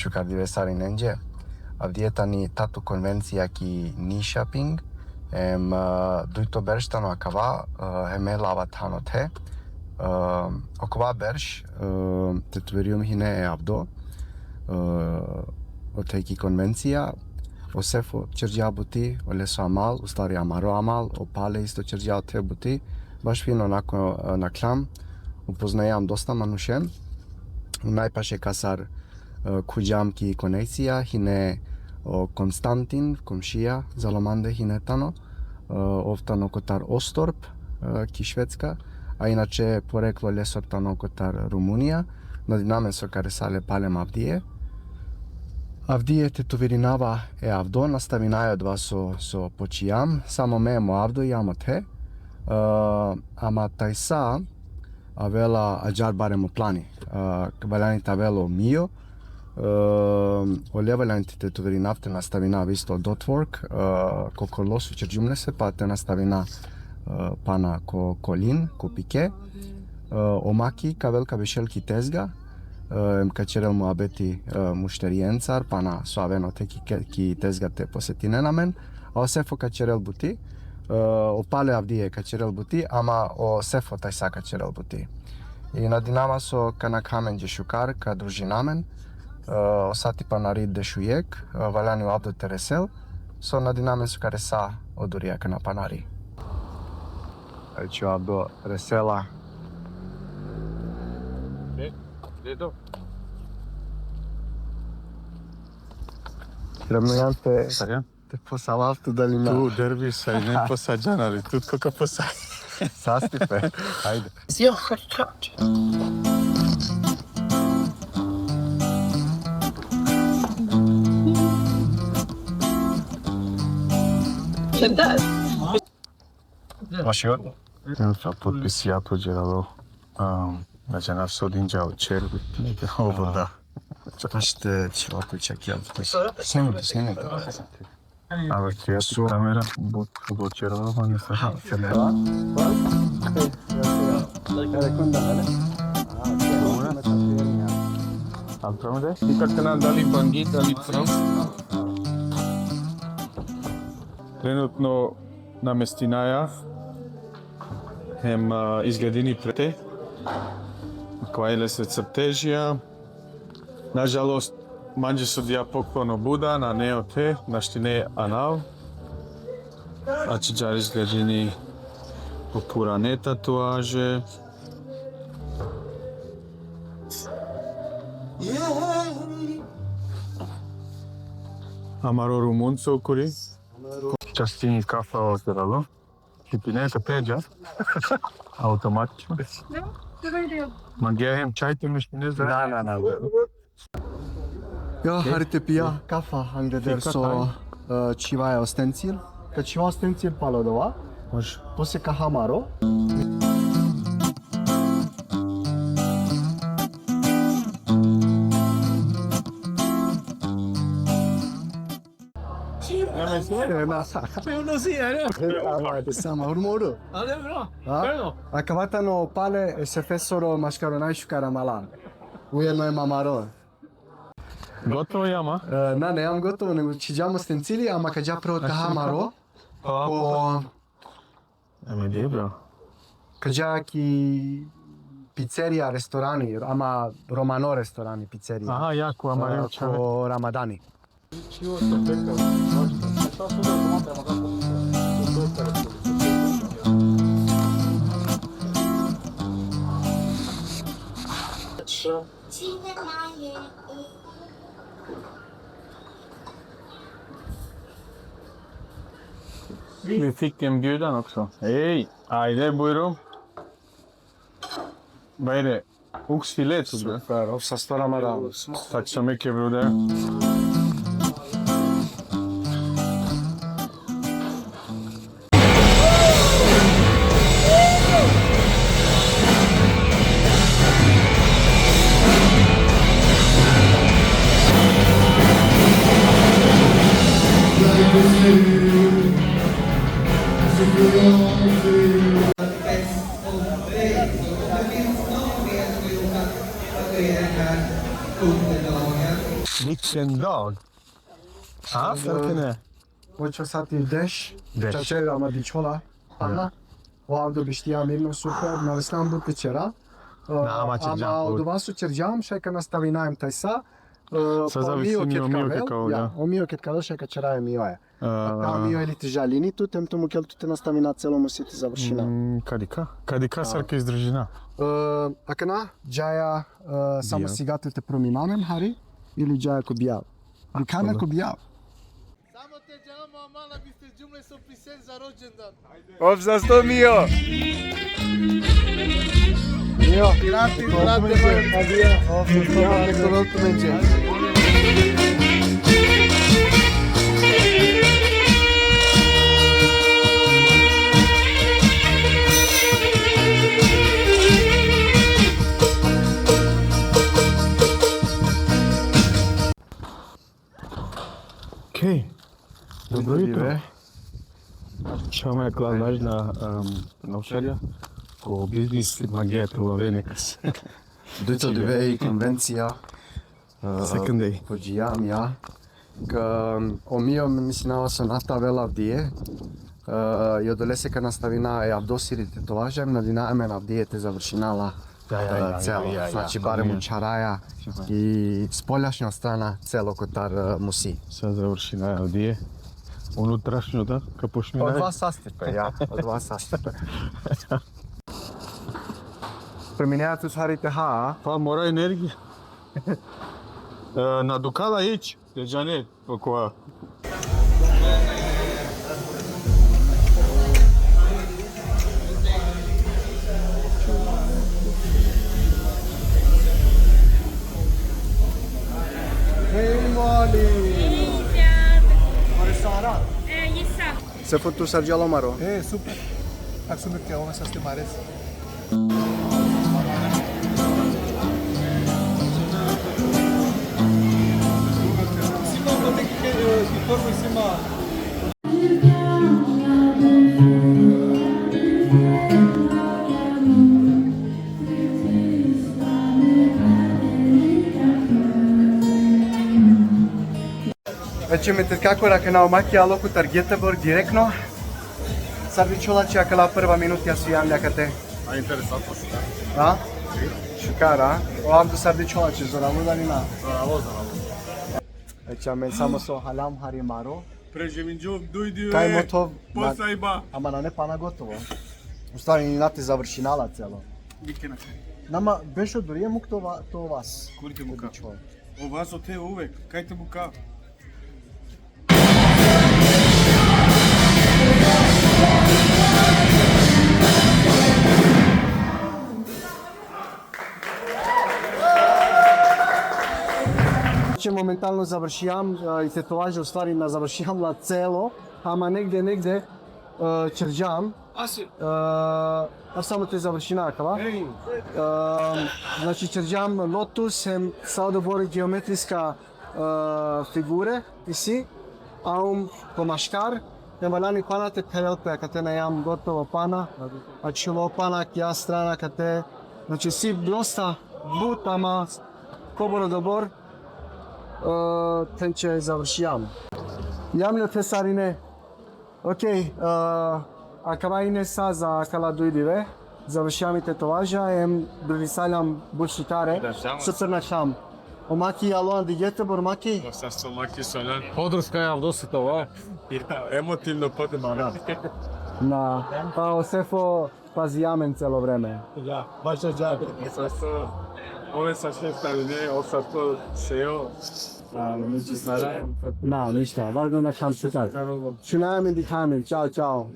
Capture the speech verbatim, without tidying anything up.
Šukar dive sarinenđe. Avdive tani tatu konvencija ki Nyköping. Em, e, dujto berš tano akava, e, hem me lava tano the. E, okova berš, e, tetovirijum hine e Avdo, e, ote ki konvencija, o Sefo ćerđa buti, oleso amal, u stvari amaro amal, o Pale isto ćerđa ote buti, baš fino nako, e, nakhljam, upoznajam dosta manušen, najpaše kasar, e, khuđam ki konekcija, hine o Konstantin, komšija, zalo mande hine tano, e, ov tano kotar Ostorp, e, ki Švedska, a inače poreklo lesor tano kotar Rumunija, nadinamen so ka resa le palem avdive. Avdive tetovirinava e Avdo, nastavinaja odova so, so počijam, samo me hem o Avdo jam ote, e, ama tajsa, avela ađar barem o plani. E, valjani te avel o Mio, e, ole valjani te tetovirinav, te nastavinav isto dotwork, e, ko korlo so ćerđum lese, pa te nastavina, e, pana ko kolin, ko pike. E, o Maki ka avel ka bešel ki tezga, e, em ka ćerel muhabeti, e, mušterijencar, pana so aven ote ki, ki tezga te posetinen amen. A o Sefo ka ćerel buti, e, o Pale avdive ka ćerel buti, ama o Sefo tajsa ka ćerel buti. I nadinama so ka nakha amenđe šukar, ka družina amen, e, o sati panari dešujek, e, valjani o Avdo te resel, so nadinamen so ka resa o durija kana panari. Ajde, o Avdo resela. Dedo. Trebno jam te, te posavav tu dali na. Tu derbi sa ne posađan, ali tu koga posa. Sastipe, ajde. It does. Vaši god? Evo sa potpisi, ja to đeralo. Um, znači, na so dinđa u čerbi. Ovo da. Tašte, će ovako čak ja. Snimite, snimite. A vaši ja su kamera, but, but đeralo, pa ne sa. Aha, kamera. Al tome de? Nunca te nam dali bangi, dali pro. Trenutno namestinaja hem, a, izgledini prete. Kova i lese crtežija. Nažalost, manđe so dija poklon o Buda, nane ote, našti ne anav. Ađar izgledini o purane tatuaže. Amaro Rumunco okori. Častini kafa o đeralo. Ti pine te peđa. Automatično. Da, dobra ideja. Mangea hem čaj te mešine za. Da, da, da. Jo, hari te pija kafa angleder so, e, čhivaja o stencil. Ka čhiva o stencil palo dova. Može. Posle ka ha amaro. E, na. Pe uno si, e, no? E, ama, te sama, urmoro. Ale, bro. A? Pero. Akava tano Pale, e, Sefesoro maškaro najšukar amala. Ujedno hem amaro. Gotovo jama? E, na, na jam gotovo, nego čhiđam o stencili, ama ka dža prvo te ha amaro. Pa, po, Eme, dobro. Ka dža ki pizzerija, restorani, ama romano restorani, pizzerija. Aha, jako, ama. E, ko Ramadani. Vi fick en bjudan också. Hej! Ajde, bujrum. Vad är det? Oxfilé, tror jag. Super, och så står Ramadan. Tack så mycket, broder. Vikendal. A, sar tine? Očo sati deš. Deš. Čače ama dičhola. Pana. O avdo bištija mirno, super. Na veslam but te ćera. E, na, ama ćerđam ama but. Odova so ćerđam, šaj ka nastavinajem tajsa. E, sa pa o Mio ked ka avel, ja, o Mio ked ka avel, šaj ka ćera e Mioja. A, a o Mio ili te žalini tut, em te mukel tut te nastavina celo musi te završina. Mm, kadika? Kadika sar ka izdržina? E, akana, džaja, e, samo sigate te prominam em hari, ili džaja ko bijav. Dikana ko bijav. Samo te džama, mala biste džumle so pisen za rođendan. Ov za sto Mio. Mio. Pirati, pirati, pirati. Ov za sto Mio. Okej. Dobro jutro. Dive. Čhama e klanaj na, em, na ušarja. Ko biznis magija te love nekas. Dujto dive i konvencija. E, second day. Po džijam, ja. Ka, o Mio, mislinava so na te avel avdive. E, i odolese ka nastavina e avdo siri tetovaža, em nadina amen avdive te završina la. Ja, ja, e, ja, celo. Ja, ja, ja. Znači, barem u čharaja i spoljašnja strana celo kotar, e, musi. Sa završinaja avdive. Unutrašnjo, da, ka počminaja. Odova sastipe, ja, odova sastipe. Preminaja tu hari te ha, a? Pa mora energija. E, na dukha la hič, te džane. Okova. Hej, mali! Hej, čao! Mare sara! E, jesam. Se fut tu, sar džalo maro? E, super. Ak su mi te ome sa ste mares. Znači, me te kakora akana o Maki alo kotar Göteborg direktno. Sar dičhola će akala prva minutija so jam akate? A, interesantno, šukar. A? Šukar, a? O avdo sar dičhola će, zoralo dali na? Zoralo, zoralo. Znači, amen samo so haljam hari maro. Preživinđum duj dive. Kaj moto? Posajba. Ama nane pana gotovo. U stvari, ni na te završina la celo. Dikhe na kaj. Nama bešo durije muk to va-, to vas. Kurite muka. O vas ote uvek, kaj te muka? Znači, momentalno završijam, e, i tetovaža, u stvari, na završijam la celo, ama negde, negde, e, ćerđam. Asi. E, a samo te završina akava. Ej. E, znači, ćerđam lotus, hem sa odobor geometriska, e, figure, isi, aum ko maškar, hem valjani pana te pherel pe, akate na jam gotovo pana, ačhilo pana, kija strana akate, znači, si dosta but, ama kobor odobor, e, tenče završijam. Jam ljote sarine, Okej, e, akava ine sa za akala duj dive. Završijam i tetovaža, em družisaljam but šukare. Super našam. O Maki alo andi Göteborg, Maki? O sasto Maki, solan. Podrška je avdo se tova. Ja, emotivno podrška. Na, pa o Sefo pazija amen celo vreme. Ja, baš je džabe. Sasto, ove sa šef tarine, o sasto seo. Na, ništa, važno našam šukar. Šunaja amen, dikhaja amen. Čao, čao.